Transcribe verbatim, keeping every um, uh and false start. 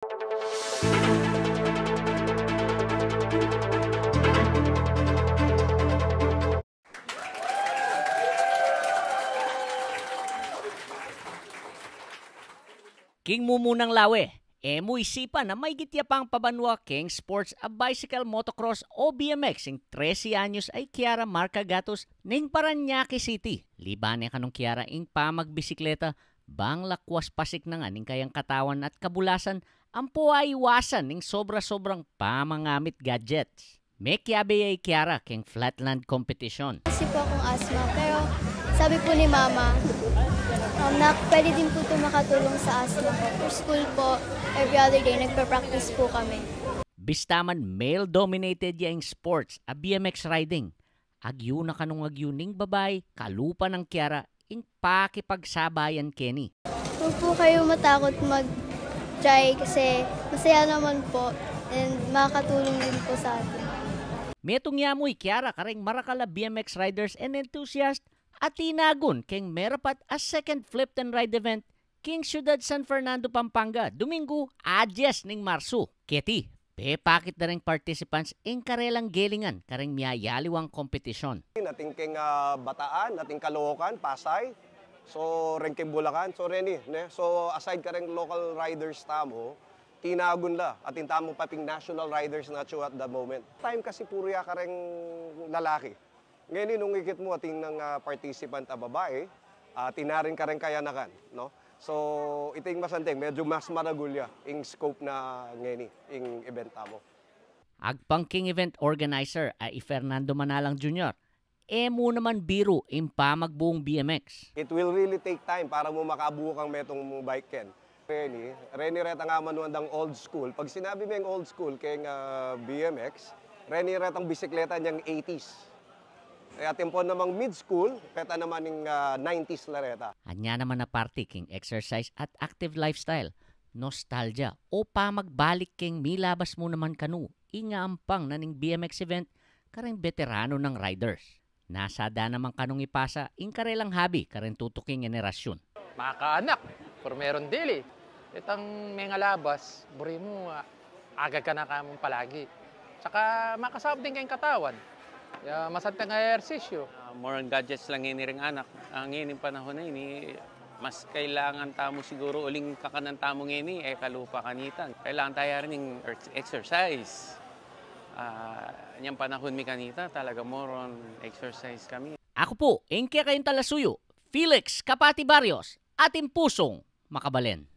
King mumunang lawe, e mu isipan a maigit ya pang pabanua keng sports a bicycle motocross o B M X ing trese anyos a i Kiara Marcagatos ning Parañaque City. Liban ne kanung Kiara ing pamagbisikleta, bang lakwas pasiknangan ing kayang katawan at kabulasan, ampo aiwasan ing sobra-sobrang pamangamit gadgets. Mekiabe ya i Kiara keng flatland competition. Kasi po akong asthma, pero sabi po ni Mama, um, na pwede din po ito makatulong sa asthma ko. For school po, every other day, nagpa-practice po kami. Bista man male-dominated ya ing sports a B M X riding, agyu na kanung agyu ning babai kalupa nang Kiara ing pakipagsabayan keni. Huwag po kayo matakot mag-try kasi masaya naman po and makakatulong din po sa atin. Metung ya mu i Kiara kareng marakal a B M X riders and enthusiast a tinagun keng merapat a second Flip'd and Ride event king Ciudad San Fernando, Pampanga, Domingo, a dyes ning Marsu. Keti, pepakit da reng participants ing karelang gelingan kareng miyayaliwang kompetisyon. Atin keng, ah, Bataan, atin Caloocan, Pasay, so reng keng Bulacan, so reni, ne? So aside kareng local riders tamu, tinagun la, atin tamu pa pin national riders na chu at the moment. Time kasi puru ya kareng lalaki. Ngeni nung ikit mu atin nang, ah, participant a babai, ah, tinarin kareng kayanakan, no? So, iti ing masanting, medyo mas maragul ya ing scope na ngeni, ing event tamu. Agpang king event organizer a i Fernando Manalang Junior, e mu naman biru ing pamagbuung B M X. It will really take time para mu makabuo kang metung bike ken. Reni, reni retang amanuan dang old school. Pag sinabi meng old school, keng, ah, B M X, reni retang bisikleta neng eighties. E, atin pung namang mid-school, keta naman ing, ah, nineties la reta. Anya naman a parti king exercise at active lifestyle, nostalgia, o pamagbalik keng milabas mu naman kanu ing ampang na ning B M X event kareng beterano nang riders. Nasada naman kanung ipasa ing karelang hobby kareng tutuking henerasyun. Makaanak, purmerong dili. Itang mengalabas, buri mu, ah, agad ka na kamung palagi. Tsaka makasabit din keng katawan. Ya, masanting a ehersisyo. Ah, more on gadgets lang ini ring anak. Ang ining panahon na ini, mas kailangan tamu siguro uling kakanan tamu ngeni, e kalupa kanita. Kailangan taya rin ing ex-, exercise. Ah, inyang panahon mi kanita, talaga more on exercise kami. Aku pu ing kekayung talasuyu, Felix Capati Barrios, atin pusung makabalen.